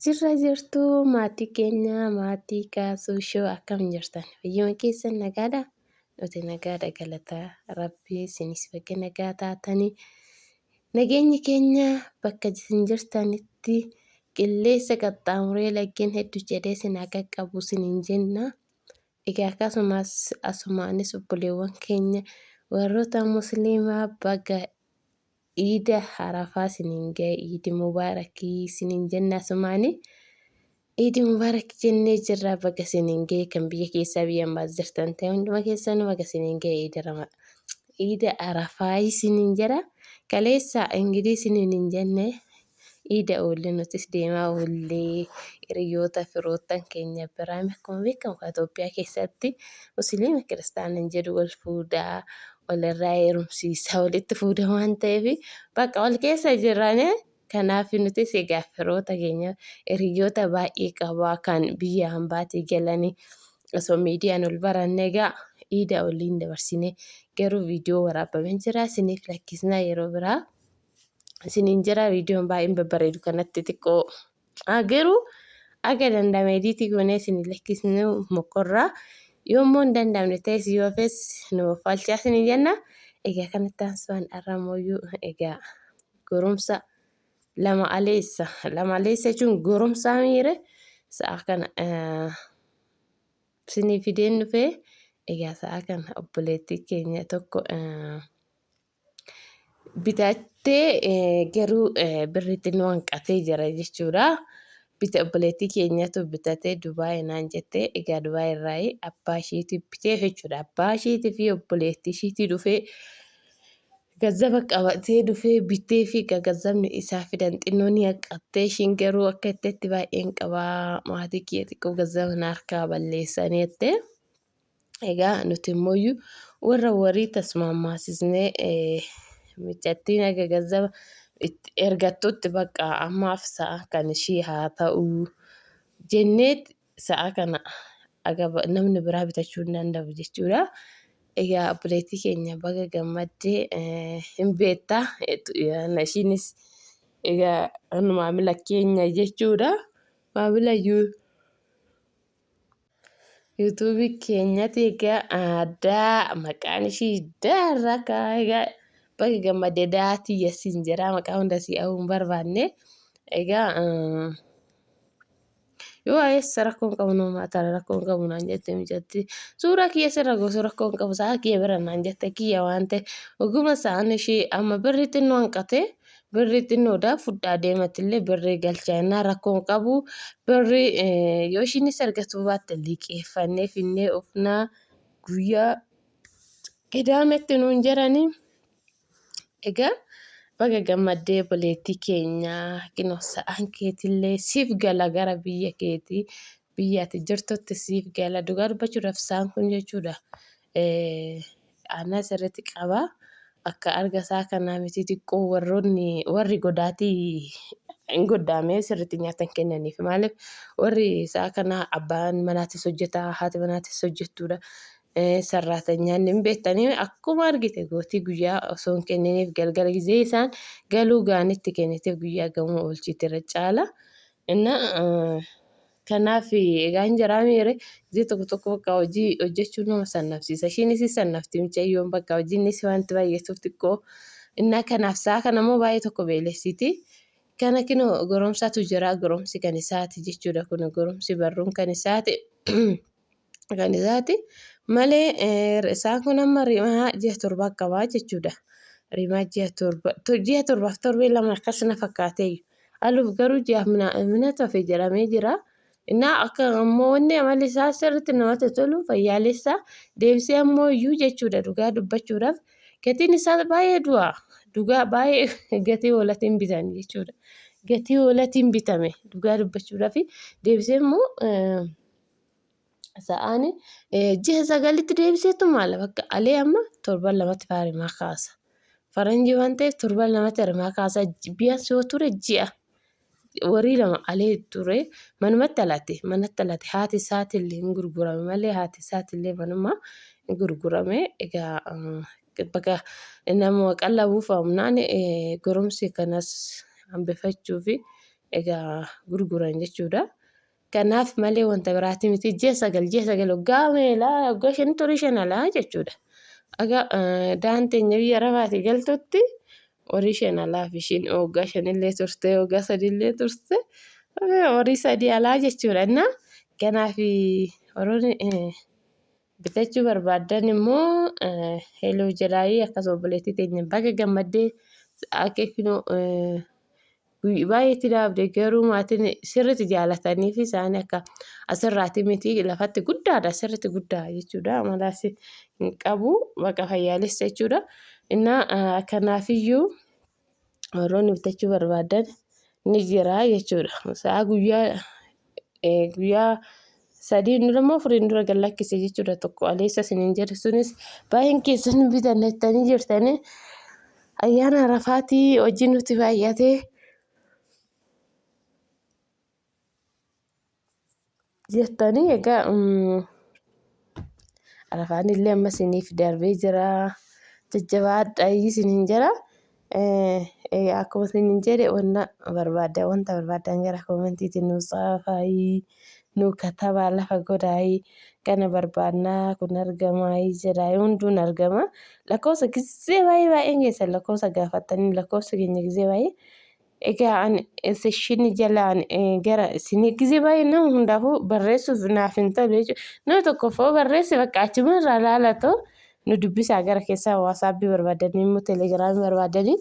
Jirra jirtuu maatii keenya maatii kaasuu shoo akkam jirtan fayyuma keessan nagaadha nuti nagaadha galata rabbii isinis baga nagaa taatanii nageenyi keenya bakka isin jirtanitti qilleessa qaxxaamuree laggeen hedduu jedhee isin haa qaqqabu isiniin jenna. Egaa akkasumas asumaanis obboleewwan keenya warroota musliimaa baga Iida Arafaa isiniin gahe Iidi Mubaarakii isiniin jenna asumaani. Iidi Mubaarak jennee jirra baga isiniin gahe kan biyya keessaa biyya ambaas jirtan ta'e hunduma keessanuu baga isiniin gahe Iida Rama Iida Arafaa isiniin jedha. Kaleessa ingidii isiniin hin jenne Iida oolle nutis deemaa oollee hiriyoota firoottan keenya biraa akkuma beekamu kan Itoophiyaa keessatti musliima kiristaana hin jedhu wal fuudhaa walirraa heerumsiisaa walitti fuudha waan ta'eef bakka wal keessa jirran. Kanaaf nutis egaa firoota keenya hiriyoota baay'ee qabaa kan biyya hambaatii galanii osoo miidiyaan ol baranne egaa iida waliin dabarsine garuu viidiyoo waraabamee jira isiniif lakkisnaa yeroo biraa isiniin jira. Viidiyoon baay'een babbareedu kanatti xiqqoo garuu aga danda'ame ediitii goonee isin lakkisnu mokorraa yoommoo hin danda'amne ta'es yoo hafes nu offalchaa isin jenna. Egaa kanatti aansuun har'a mooyyuu egaa goromsa lama aleessa lama aleessa jechuun goromsaa miire sa'a kana isinii fideen dhufee. Egaa sa'a kana obboleettii keenya tokko bitattee garuu birri xinnoo hanqatee jira jechuudha. Bita obboleettii keenyatu bitatee Dubaay naan jette. Egaa Dubaay irraa abbaa isheetii biteef jechuudha. Abbaa isheetii fi obboleettii isheetii dhufee gazzaba qabatee dhufee bitee fi gazzabni isaa fidan xinnoo ni hanqattee ishiin garuu akka jettetti baay'een qabaa maatii kiyya xiqqoo gazzaba na harkaa balleessanii jette. Egaa nuti immoo warra warii tasmaammaasisnee micattiin haga gazzaba itti ergattutti bakka ammaaf sa'a kan ishii haa ta'u jennee sa'a kana haga namni biraa bitachuu hin danda'u jechuudha. Egaa obboleettii keenya baga gammaddee hin beektaa ishiinis egaa maamila keenya jechuudha. Maamila yuutuubii keenyatti egaa aadaa maqaan ishii daarraa kaa egaa baga gammadde daatii yasiin jedha maqaa hunda si hawuu hin barbaanne. Egaa yoo eessa rakkoon qabu nama tara rakkoon qabu naan jette micatti suuraa kiyya sirra gosu rakkoon qabu sa'a kiyya bira naan jette kiyya waan ta'e oguma sa'aan ishii amma birri xinnoo hanqate. Birrii xinnoodha fudhaa deematillee birrii galchaa jennaan rakkoo hin qabu. Birrii yoo ishiinis argatuu baatte liqeeffannee finnee dhufnaa guyyaa qidaametti nuun jedhanii. Egaa baga gammaddee obboleettii keenya kinoo sa'aan keetillee siif gala gara biyya keetii biyya ati jirtutti siif gala. Dhugaa dubbachuudhaaf sa'aan kun jechuudha aannan sirriitti qaba. Akka arga isaa kanaa miti xiqqoo warroonni warri godaatii hin goddaamee sirriitti nyaata hin kennaniif. Maaliif warri isaa kana abbaan manaatis hojjetaa haati manaatis hojjettuudha. Sarraatanyaan hin beektanii akkuma argite gootii guyyaa osoo hin kenniniif galgala gizee isaan galuu gaanitti kenniteef guyyaa gamoo oolchiiti irra caala. Innaa kanaaf egaa hin jiraa miire gisee tokko tokko bakka hojii hojjechuun nama sannafsiisa. Ishiinis sannafti mucayyoon bakka hojiinis wanti baay'atuuf xiqqoo. Innaa kanaaf sa'a kana immoo baay'ee tokko beelessiti. Kana kinoo goromsatu jira goromsi kan isaati jechuudha kun goromsi barruun kan isaati. Kan isaati malee isaan kun amma rimaa ji'a torbaa qabaa jechuudha. Rimaa ji'a torba ji'a torbaaf torbee lama akkas na fakkaateeyyu. Aluuf garuu ji'a minatu hafe jedhamee jira. Innaa akka ammoo wanni amalli isaa sirriitti namatti tolu fayyaalessa deebisee ammoo iyyuu jechuudha dhugaa dubbachuudhaaf gatiin isaa baay'ee du'a dhugaa baay'ee gatii hoolatiin bitan jechuudha. Gatii hoolatiin bitame dhugaa dubbachuudhaaf deebisee immoo sa'aan ji'a sagalitti deebiseetu maala bakka alee amma torban lamatti faarimaa kaasa. Faranjii waan ta'eef torban lamatti rimaa kaasa biyyaas yoo ture ji'a warii lama alee ture manumatti alate manatti alate haati isaatillee hin gurgurame malee haati isaatillee manuma hin gurgurame. Egaa bakka nama qallabuuf amnaan goromsi kanas hambifachuu fi Egaa gurguran jechuudha. Kanaaf malee wanta biraati miti. Ji'a 9 ji'a 9 waggaa meelaa waggaa shanitti horii shan alaa jechuudha. Aga daan teenya biyya Arabaatii galtutti horii shan alaaf ishiin waggaa shanillee turte waggaa sadillee turte horii sadii alaa jechuudha. Innaa kanaaf warroonni bitachuu barbaaddan immoo heloo jedhaayii akkasuma obboleettii teenya baga gammaddee akeeknuu baay'ee itti dhaabde garuu maatiin sirriitti jaalatanii fi isaanii akka asirraati miti lafatti guddaadha sirriitti guddaa jechuudha amalaas hin qabu baqa fayyaalessa jechuudha. Innaa kanaafiyyuu warroonni bitachuu barbaadan ni jira jechuudha. Sa'a guyyaa guyyaa sadiin dura immoo afuriin dura gad lakkise jechuudha tokko aleessa isiniin jedhe sunis baay'een keessan bitan jettanii jirtanii ayyaana arafaatii hojii nuti baay'atee jettanii egaa arafaan illee amma isiniif darbee jira jajjabaadhaa isiniin jira. Akkuma isiniin jedhe wanta barbaaddan wanta barbaaddan gara koomentiitiin nu tsaafaayi nu katabaa lafa godhaayi kana barbaannaa kun argamaayi jedhaayi hunduun argama lakkoofsa gizee baay'ee baay'een keessan lakkoofsa gaafattanii lakkoofsa keenya gizee baay'ee Egaa ani seshinii jalaan gara isinii gizee baay'ee nama hundaafuu barreessuuf naaf hin tolu jechuudha. Nama tokkoof yoo barreesse bakka achuma irraa laalatoo nu dubbisaa gara keessaa waasaappii barbaadanii immoo telegiraamii barbaadanii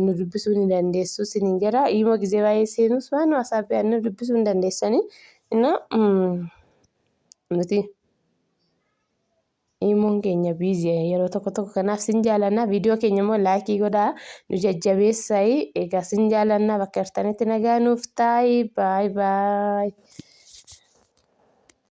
nu dubbisuu ni dandeessu isiniin jedha. Imoo gizee baay'ee seenus waan waasaappii nu dubbisuu hin dandeessanii. Innaa nuti Imoon keenya biizi yeroo tokko tokko kanaaf sin jaalanna viidiyoo keenya immoo laayikii godhaa nu jajjabeessaayi egaa sin jaalanna bakka jirtanitti nagaa nuuf taayi baay baay.